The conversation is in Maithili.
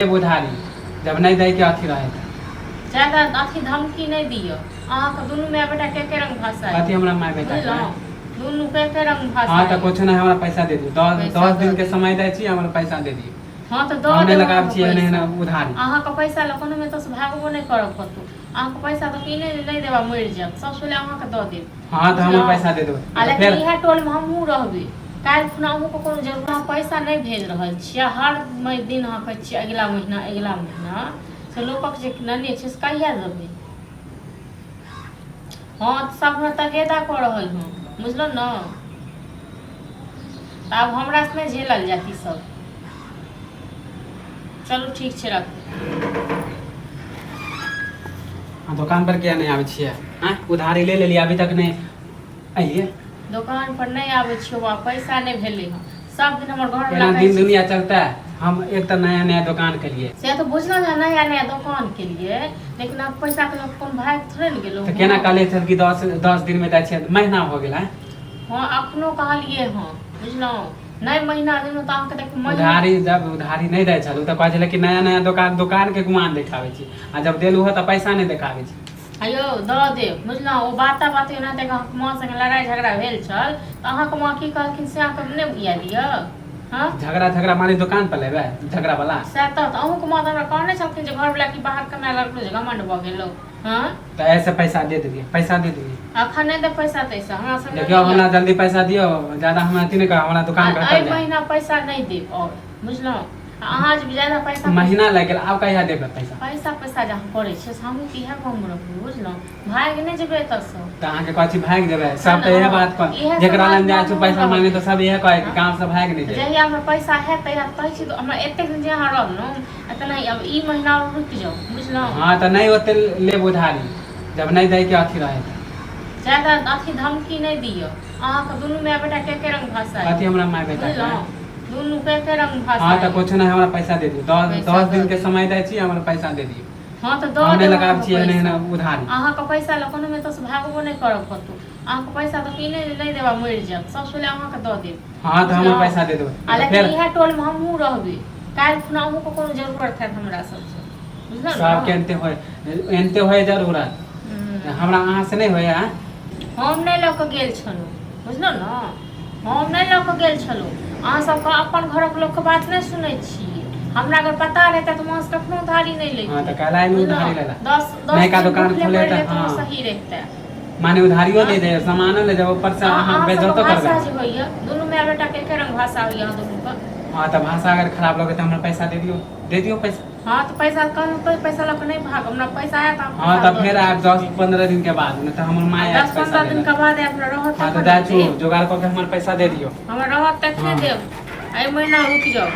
उधारी जब नहि दैके अथी रहे तऽ। ज्यादा अथी धमकी नहि दियौ। अहाँके दुनू माय बेटा के एके रंग भाषा अथी अइ। हमरा माय बेटा के। बुझलहुँ, दुनू के एके रंग भाषा हँ, तऽ अइ। कुछो नहि, हमरा पैसा दे दियौ। दस पैसा दस दऽ दिन के दियौ। समय दै छी, हमरा पैसा दे दियौ। हँ, तऽ दऽ हम नहि देब लगाबै अहाँके छियै एहन पैसा। एहन उधारी। अहाँके पैसा लऽ कोनो एतऽसँ भागबो नहि करब कतहु। अहाँके पैसा तऽ ई नहि नहि देब आ मरि जायब। सबसँ पहिले अहाँके दऽ देब। हँ, तऽ हमर बुझलहुँ? पैसा दे देबै। आ तऽ लेकिन फेर इएह टोलमे हमहूँ रहबै। काल्हि खुना अहूँके कोनो जरूरत, अहाँ पैसा नहि भेज रहल छियै, हर दिन अहाँ कहै छियै अगिला महीना, अगिला महीना, से लोकक जे नेने छै से कहिया देबै? हँ, तऽ सब हमरा तगेदा कऽ रहल हँ, बुझलहुँ ने? तऽ आब हमरासँ नहि झेलल जायत ई सब। चलू, ठीक छै, रखू। आ दोकान पर किया नहि आबै छियै? आँय, उधारी ले लेलियै, अभी तक नहि अइए। दोकान पर नहि आबै छियौ बा, पैसा नहि भेलै हँ। सब दिन हमर घरवला एना कहै दिन छै। दुनिया चलता है? हम एक तऽ नया नया दोकान केलिए। से तऽ बुझलहुँ जे नया नया दोकान केलिए, लेकिन आब पैसाके लऽ कऽ कोनो भागि थोड़े ने गेलहुँ। तऽ केना? हँ। कहलियै छल कि 10 दिन मे दै छियै, महीना हो गेल है। हँ, अखनो कहलियै हँ, बुझलहुँ? नहि महीना दिनमे तऽ अहाँके देखू महीना। उधारी जब उधारी नहि दै छलहुँ तऽ कहै छलै कि नया नया दोकान, दोकान के गुमान देखाबै छी, आ जब देलहुँ हँ तऽ पैसा नहि देखाबै छी। अयौ, दऽ देब, बुझलहुँ? ओ बाता बाती ओनाहिते अहाँके माँ संगे लड़ाइ झगड़ा भेल छल तऽ अहाँके माँ की कहलखिन से अहाँके नहि याद यऽ? हँ। झगड़ा झगड़ा माने दोकान पर लेबै झगड़ा वाला? सएह तऽ अहूँके माँ तऽ हमरा कहने छलखिन जे घरवला की बाहर कमाए लगलो जे घमण्ड भऽ गेलो। हँ। तऽ ऐसे पैसा दे देलियै, पैसा दे देलियै। अखन नहि देब पैसा तैसा हमरा संगे। देखियौ, नहि हमरा यऽ। जल्दी पैसा दियौ, ज्यादा हमरा अथी नहि करू, हमरा दुकान एहि घटल जाय। महीना पैसा नहि देब आओर, बुझलहुँ? आ अहाँ जे ज्यादा पैसा महीना लागि गेल, आब कहिया देबै पैसा? पैसा पैसा जे अहाँ करै छियै से हमहूँ तऽ इएह गाँवमे रहबै, बुझलहुँ? भागि नहि जेबै एतऽसँ। तऽ अहाँके कहै छी भागि जेबै? सब तऽ इएह बात कह। इएह सब जेकरा बात लग जाइ छी हमहूँ पैसा मांगे रहबै। तऽ सब इएह कहै कि गाँव से भागि नहि जेबै। जहिया हमरा पैसा हैत तहिया कहै छी। तऽ हमरा एतेक दिन जे अहाँ रहलहुँ एतना, आब ई महीना आओर रुकि जाउ, बुझलहुँ? हँ, तऽ नहि ओते लेब उधारी जब नहि दैके अथी रहे तऽ। ज्यादा अथी धमकी नहि दियौ। अहाँके दुनू माय बेटा के एके रंग भाषा अथी अइ। हमरा माय बेटा के। बुझलहुँ, दुनू के एके रंग भाषा हँ, तऽ अइ। कुछो नहि, हमरा पैसा दे दियौ। दस पैसा दस दऽ दिन के दियौ। समय दै छी, हमरा पैसा दे दियौ। हँ, तऽ दऽ हम नहि देब लगाबै अहाँके छियै एहन एहन पैसा। उधारी। अहाँके पैसा लऽ कोनो एतऽसँ भागबो नहि करब कतहु। अहाँके पैसा तऽ ई नहि नहि देब आ मरि जायब। सबसँ पहिले अहाँके दऽ देब। हँ, तऽ हमर बुझलहुँ? पैसा दे देबै। आ तऽ लेकिन फेर इएह टोलमे हमहूँ रहबै। काल्हि खुना अहूँके कोनो जरूरत हैत हमरा सबसँ, बुझलहुँ सबके ने? एनते होय, एनते होय जरूरत। हमरा अहाँ से नहि होय? आँय? हम नहि लऽ कऽ गेल छलहुँ, बुझलहुँ ने? हम नहि लऽ कऽ गेल छलहुँ। अहाँ सबके अपन घरक लोकके बात नहि सुनै छियै। हमरा अगर पता रहितै तऽ माँसँ कखनो उधारी नहि हँ, लैतियै। तऽ काल्हि आयल बुझलहुँ? उधारी लेला दस दस नयका दिन दोकान भुखले खोले मरि तऽ जैतहुँ हँ सही रहितै। माने उधारियो हँ। दे दे, सामानो ले जाओ, ऊपर से अहाँ अहाँ अहाँ सबके बेइज्जतो करबै। भाषा जे होइए, दुनू माय बेटाके एके रंग भाषा होइए अहाँ दुनूके। हँ, तऽ भाषा अगर खराब लगे तऽ हमरा पैसा दे दियौ, दे दियौ पैसा। हँ, तऽ पैसा कहलहुँ तऽ पैसा लऽ कऽ नहि भागब। हमरा पैसा आयत, अहाँ हँ, पैसा तऽ दऽ फेर देब। आयब 10-15 दिन के बाद, नहि तऽ हमर माय दस आयत पैसा पन्द्रह लै दिन लए। के बाद आयब, हमरा रहत हँ, तऽ तखन जाइ ने छू देब। जोगाड़ कऽ के हमर पैसा दे दियौ। हमरा रहत तखने हँ। देब। एहि महीना रुकि जाउ।